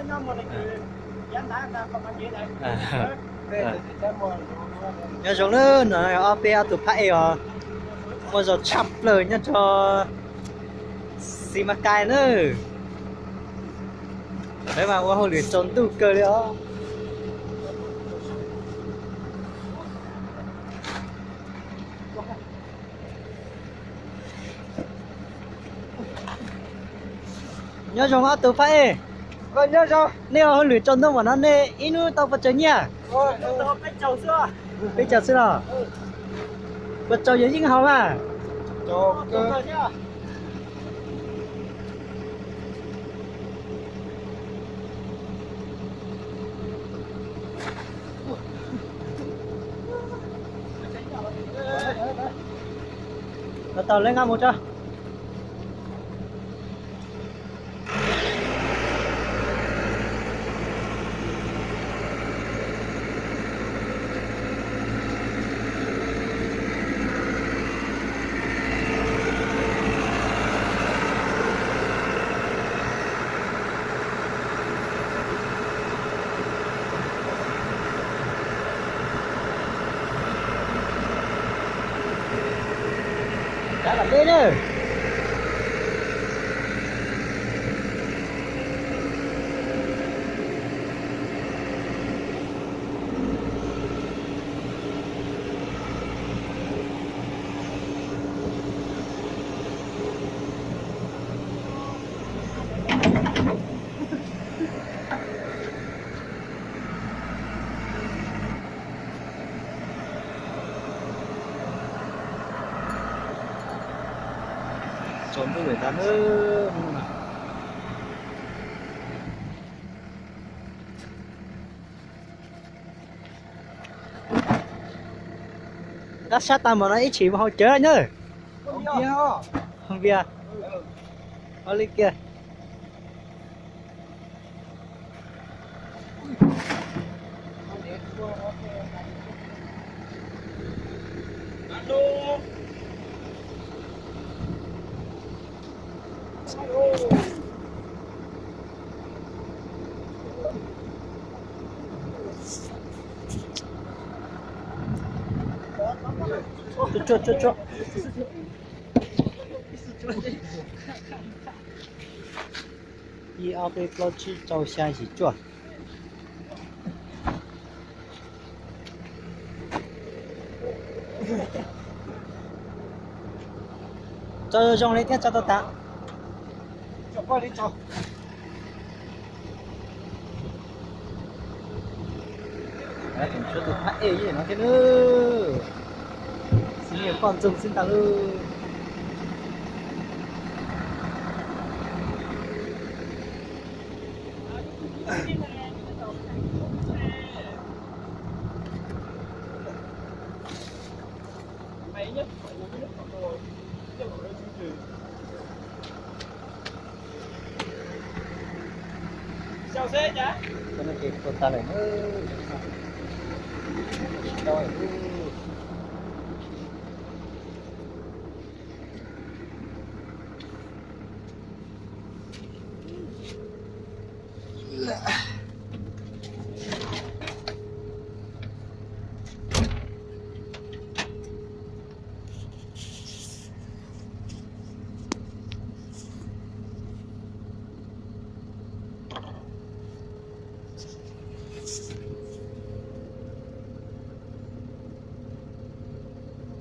Nyob zoo nawb, no ob peb ob tug phab ej os, muaj zog tshaj plaws nyob rau Xis Mas Kais nawb. Peb mas ua hauj lwm tsaus ntuj kawg li os. Nyob zoo ob tug phab ej. Nej ua hauj lwm tsaus ntuj npaum no nej ib hnub tau puas tsaus nyiaj? Peb caug xwb los? Puas tsaus yog yeej haus mas? Tau tau, leb nqa mus tso. Kav kom peb na. Tsaus ntuj lawm ntag nawb. Dab sab tag npaum no ib chim mus haus cawv nawb. Haus npias. Ua li kiag. Tsuag tsuag tsuag tsuag. Ib ob peb plaub tsib rau xya yim cuaj. Tso zoo li thiaj tso tau tas. Tseem tshuav tus phab ej no thiab nawb. Xib niag poj ntxoog xwb ntag lauj. Cov no ces tua tas lawm na. Tsis tau lawm.